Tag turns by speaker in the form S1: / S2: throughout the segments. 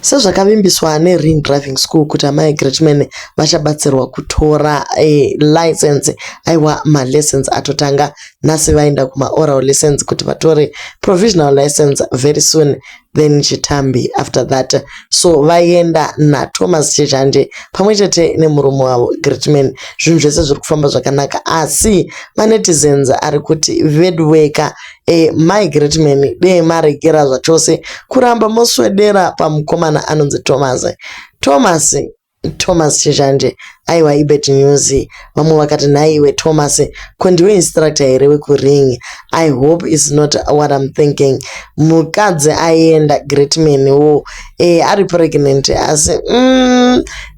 S1: Sezvakavimbiswa neRing Driving School kuti amai Greatman vachabatsirwa kutora license, aiwa, malessons atotanga nhasi. Vaenda kumaoral lessons kuti vatore provisional license very soon, then chitambi after that. So vaenda naThomas Chizhanje pamwe chete nemurume wavo Greatman. Zvinhu zvese zviri kufamba zvakanaka, asi manetizens ari kuti vedweka mai Greatman, dee maregera zvachose kuramba moswedera pamukomana anonzi Thomas, Thomas, Thomas Chizhanje. Aiwa, ibad news. Vamwe vakati, "Nhaiwe Thomas, ko ndiwe instructor here wekuRing? I hope is not what I'm thinking." Mukadzi aenda, Greatman wo, ari pregnant, asi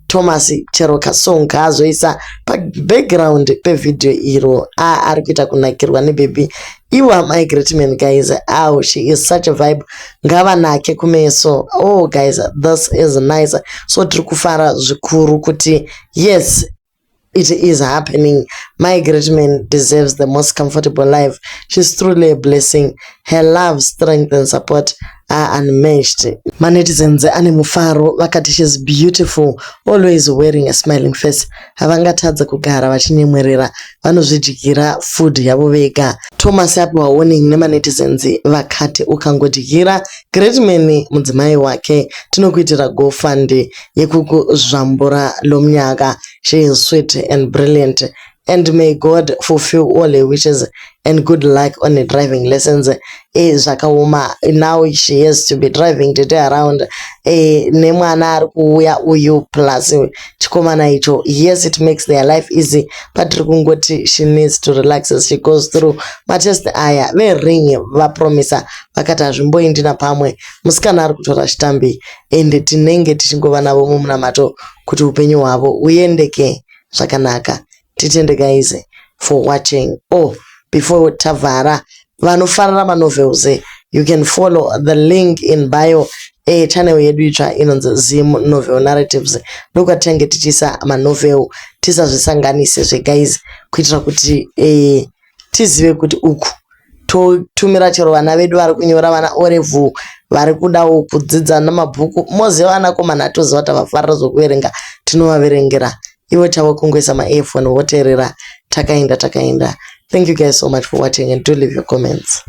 S1: Thomas chero kasong kaazoisa pabackground pevhidhiyo iro, ari kuita kunakirwa nebhebhi. Iwa mai Greatman, guys, aw, she is such a vibe. Ngavanake kumeso. Oh guys, this is nice. So tiri kufara zvikuru kuti yes, it is happening. My Greatman deserves the most comfortable life. She's truly a blessing. Her love, strength and support are unmatched. Manetizens ane mufaro, vakati she's beautiful, always wearing a smiling face. Havangatadza kugara vachinyemwerera, vanozvidyira food yavo vega. Thomas apiwa warning nemanetizens, vakati ukangodyira Greatman mudzimai wake, tinokuitira GoFund yekukuzvambura lomunyaka. She is sweet and brilliant, and may God fulfill all her wishes, and good luck on the driving lessons. Zvakaoma, now she has to be driving tete around nemwana ari kuuya uyu plus chikomana icho. Yes, it makes their life easy, but tiri kungoti she needs to relax as she goes through matest aya. VeRing vapromisa, vakati hazvimboendi napamwe. Musikana ari kutora chitambi, ende tinenge tichingova navo mumunamato kuti upenyu hwavo huendeke zvakanaka. Titende guys for watching. Oh, before tavhara, vanofarira manovels, you can follow the link in bio. Channel yedu itsva inonzi Zim Novel Narratives. Ndokwatinenge tichiisa manovel, tisazvisanganise zveguys, kuitira kuti tizive kuti uku totumira chero vana vedu vari kunyora, vana O level vari kudawo kudzidza namabhuku. Moziva vanakomana, toziva kuti havafarira zvokuverenga, tinovaverengera. Ivo chavo kungoisa maearphone voteerera. Takaenda, takaenda. Thank you guys so much for watching, and do leave your comments.